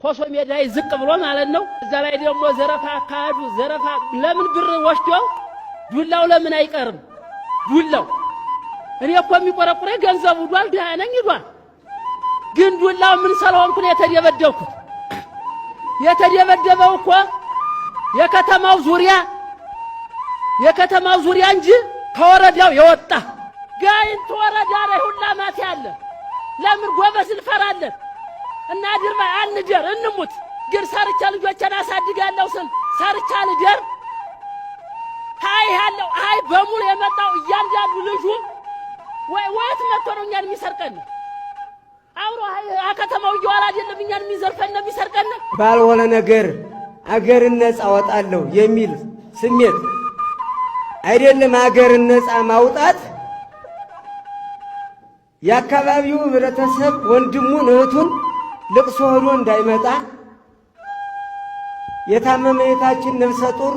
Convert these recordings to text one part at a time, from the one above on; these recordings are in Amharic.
ኮሶ ሜዳ ዝቅ ብሎ ማለት ነው። እዛ ላይ ደግሞ ዘረፋ አካሄዱ። ዘረፋ ለምን ብር ወስዶ ዱላው ለምን አይቀርም? ዱላው እኔ እኮ የሚቆረቁረኝ ገንዘቡ ዷል፣ ድሃ ነኝ ዷል። ግን ዱላው ምን ስለሆንኩ ነው የተደበደብኩት? የተደበደበው እኮ የከተማው ዙሪያ የከተማው ዙሪያ እንጂ ከወረዳው የወጣ ጋይንት ወረዳ ላይ ሁላ ማፊያ አለ። ለምን ጎበዝ እንፈራለን? እና ድርባ አንደር እንሙት። ግን ሰርቻ ልጆቼን አሳድጋለሁ ስል ሰርቻ ልደር። ሀይ ያለው ሀይ በሙሉ የመጣው እያንዳንዱ ልጁ ወየት መጥቶ ነው እኛን የሚሰርቀን? አብሮ ከተማው እየዋለ አይደለም እኛን የሚዘርፈን የሚሰርቀን። ባልሆነ ነገር አገርን ነፃ አወጣለሁ የሚል ስሜት አይደለም። አገርን ነፃ ማውጣት የአካባቢው ህብረተሰብ ወንድሙን እህቱን ልቅሶ ሆኖ እንዳይመጣ፣ የታመመ እህታችን ነፍሰ ጡር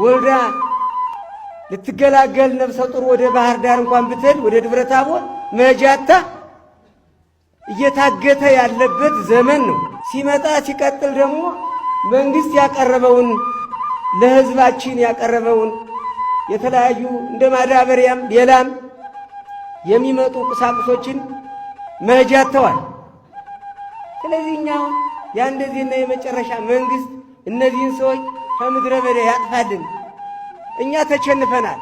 ወልዳ ልትገላገል ነፍሰ ጡር ወደ ባህር ዳር እንኳን ብትሄድ ወደ ደብረ ታቦር መሄጃታ እየታገተ ያለበት ዘመን ነው። ሲመጣ ሲቀጥል ደግሞ መንግስት ያቀረበውን ለህዝባችን ያቀረበውን የተለያዩ እንደ ማዳበሪያም ሌላም የሚመጡ ቁሳቁሶችን መሄጃ አጥተዋል። ስለዚህ እኛ አሁን የአንደዚህና የመጨረሻ መንግስት እነዚህን ሰዎች ከምድረ በዳ ያጥፋልን። እኛ ተቸንፈናል።